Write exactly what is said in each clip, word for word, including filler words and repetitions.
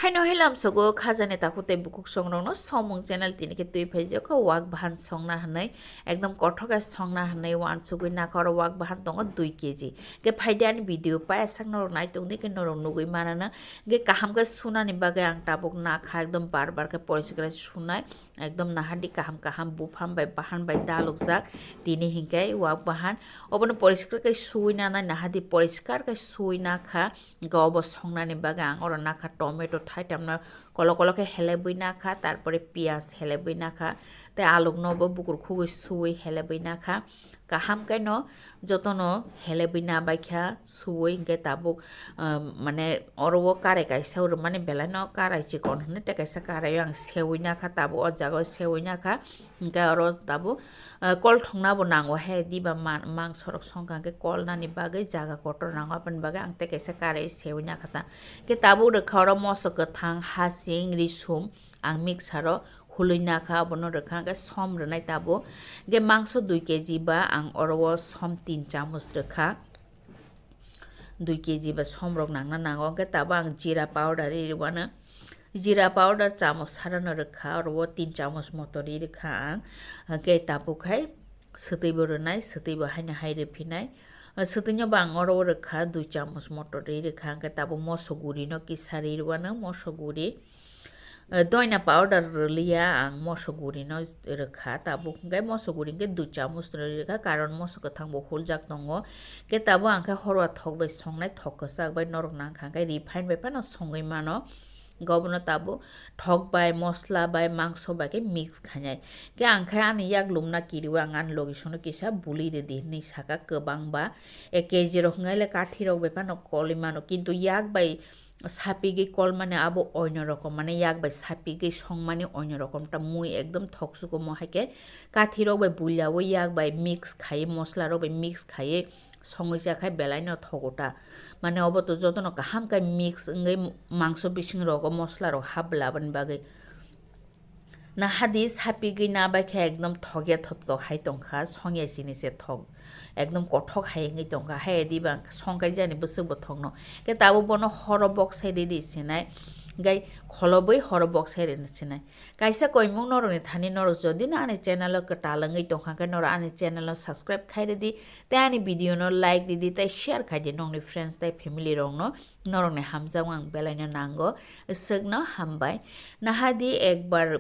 Haino hilam sogo khajani takhuk tei bukhuk songrokno somung channel tini khe twi phai jokha wak bahan songna hwnwi, ekdom kothok khe songna hwnwi wansugwi nakha oro wak bahan tongo dui kg. Khe phaidi ani video paisak norok nai tongdi khe norok nugwi manana. Khe kaham khe sunani bagwi ang tabuk nakha ekdom bar bar khe poriskar khe sunai, ekdom nahadi kaham kaham buphang bai bahan bai dalukjak tini hinkhe wak bahan. Obono poriskar khe suwi nanai, nahadi poriskar khe suwi nakha. Hingke obo songnani bagwi ang oro nakha tomato thaitamno kolok kolok khe helebwi nakha, tarpore piyaj helebwi nakha, tei alukno bo bukur khugwi suwi helebwi nakha. Kaham khe no jotono helebwi nabaikha suwi, hingke tabuk, um, mane oro o karai kaisa rwmani belai no karai chikon hinwi tei kaisa karai o ang sewi nakha, tabuk o jaga o sewi nakha. Hingke oro tabuk, eh, kol thongna bo nango he, diba man-, mangso rok songkha hingke kol nani bagwi jaga kotor nango, aboni bagwi ang tei kaisa karai sewi nakha ta. Hingke tabuk rwkha oro moso kwthang, hasing, risum ang mixer o hulwi nakha, abono rwkha hingke som rwnai tabuk. Hingke mangso dui kg ba ang oro o som tin chamoch rwkha. Dui kg ba som rok nangna nango, hingke tabuk ang jeera powder ri rwano. Jeera powder chamoch sarano rwkha, oro o tin chamoch moto ri rwkha ang. Hingke tabuk hai swtwi bo rwnai, swtwi bo haino hai rwphinai. Swtwino bo ang oro o rwkha, dui chamoch moto ri rwkha, hingke tabuk moso guri no kisa ri rwano, moso guri. Eh, doina powder rwliya ang moso guri no rwkha, tabuk hingke moso guri hingke dui chamoch no rwkha, karon moso kwthang bo huljak tongo. Hingke tabuk ang khe horwa thok bai songnai, thok kwchak bai norok nangkha hingke refine bai phano songwi mano. Hingke obono tabuk thok bai, mosla bai, mangso bai khe mix khainai. Hingke ang khe ani yak lumna kiriwi ang ani logi sono kisa buli rwdi hinwi saka kwbang ba. Ek kg rok hingke le kathi rok bai phano kolwi mano, kintu yak bai sapigwi kolmani abo oino rokom, mane yak bai sapigwi songmani oino rokom ta mui ekdom thok sukumo, hai khe kathi rok bai buliyaui yak bai mix khaiwi, mosla rok bai mix khaiwi songwi chakhai belai no thogo ta. Mane obo to jotono kaham khe mix wngwi mangso bising rogo mosla rok hap bwla aboni bagwi. Nahadi sapigwi nabai khe ekdom thokya thottok hai tongkha, songya chini se thok, ekdom kothok hai wngwi tongkha, hai diba songkai jani bwswk bo thokno. Khe tabuk bono horo boksai ridi sinai, gai kholobwi horo boksai ridi sinai. Kaisa koimung norokni thani norok jodi no ani channel o kwtal wngwi tongkha khe norok ani channel no subscribe khai ridi, tei ani video no like ridi, tei share khai di nokni friends tei family rokno. Norokni hamjakma ang belaino nango, swkno hambai. Nahadi ekbar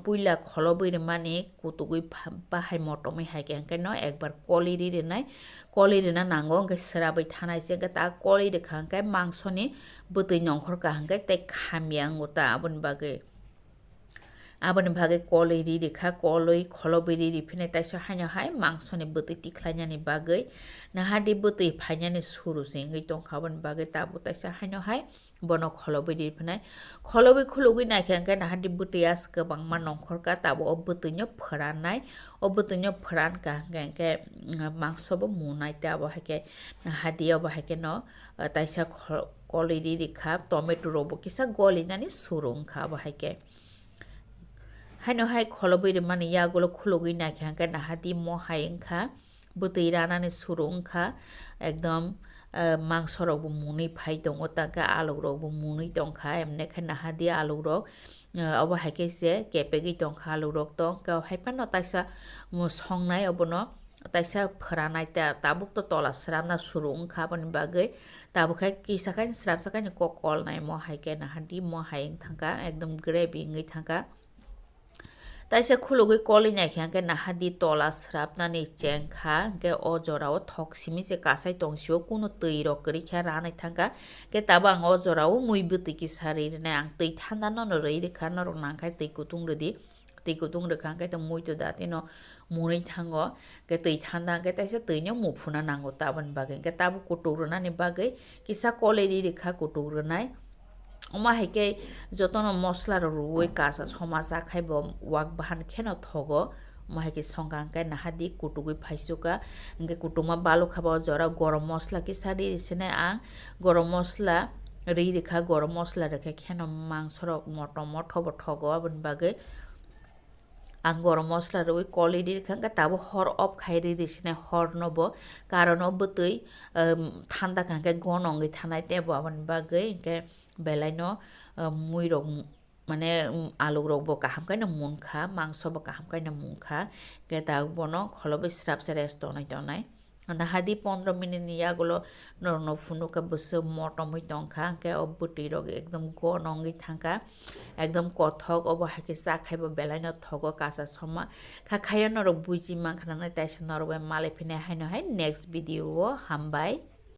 puila kholobwi rwmani kutugwi pha-, bahai motomwi hai khe hwnkhe no ekbar koli ri rwnai, koli rwna nango hwnkhe swrabwi thanai se hwnkhe ta koli rwkha hwnkhe mangsoni bwtwi nongkhor ka hwnkhe tei khamya wngo ta aboni bagwi. Aboni bagwi kolwi ri rikha, kolwi kholobwi ri riphinai taisa haino hai mangsoni bwtwi tikhlainani bagwi, nahadi bwtwi phainani suru se wngwi tongkha, aboni bagwi tabuk taisa haino hai bono kholobwi riphinai. Kholobwi khulugwi naikha hwnkhe nahadi bwtwi as kwbangma nongkhorkha, tabuk o bwtwino phwrannai, o bwtwino phwrankha hwnkhe, hwnkhe, mm, mangso bo munai tei abo hai khe nahadi obo hai kheno, ah, taisa kho-, kolwi ri rikha, tomato rokbo kisa golinani suru wngkha abo hai khe. Haino hai kholobwi rwmani yagulo khulugwi naikha hwnkhe nahadi mo hai wngkha, bwtwi ranani suru wngkha, ekdom, eh, mangso rokbo munwi phai tongo, tangkhe aluk rokbo munwi tongkha, emne khe nahadi aluk rok, eh, obo hai khe se kepegwi tongkha aluk rok tong, khe hai phano taisa mo songnai obono. Taisa phwranai ta-, tabuk to tola swrapna suru wngkha, aboni bagwi tabuk khe kisa khe swrapsa khe kok kolnai mo hai khe nahadi mo hai wng thangkha, ekdom gravy wngwi thangkha. Taisa khulugwi kolwi naikha hwnkhe nahadi tola swrapnani chengkha, hwnkhe o jorao thok simi se kasai tongsio, kunu twi rok kwrwi khe ranai thangkha, hwnkhe tabuk ang o jorao mui bwtwi kisa rwi rwnai, ang twi thanda no rwi rwkha, norok nangkhe twi kutung rwdi. Twi kutung rwkha hwnkhe to mui to datino munwi thango. Hwnkhe twi thanda hwnkhe taisa twino muphuna nango taboni bagwi. Hwnkhe tabuk kutuk rwnani bagwi kisa kolwi ri rikha kutuk rwnai. Omo hai khe jotono mosla rok rwui kasa soma cha khai bo wak bahan kheno thogo. Omo hai khe songkha hwnkhe nahadi kutugwi phaisukha. Hwnkhe kutuma balukha bo jora gorom mosla kisa ri sinai ang. Gorom mosla ri rikha, gorom mosla rwkhe kheno mangso rok motom motho bo thogo aboni bagwi. Ang gorom mosla rwui koli ri kha, hwnkhe tabuk hor off khai ri ri sinai hor no bo, karon o bwtwi, um, thanda kha hwnkhe gonongwi thanai tei bo aboni bagwi hwnkhe belai no, um, mui rok, mane, um, aluk rok bo kaham khe no munkha, mangso bo kaham khe no munkha, hwnkhe tabuk bono kholobwi srap se rest tonwi tonai. Nahadi pondro minute ni yagulo norokno phunukha bwswk motomwi tongkha, hwnkhe o bwtwi rok ekdom gonongwi thangkha, ekdom kothok, obo hai khe cha khai bo belai no thogo kacha soma. Kha khayo norok buji mankha nanai, taisa norok bai malai phinai haino hai next video o, hambai.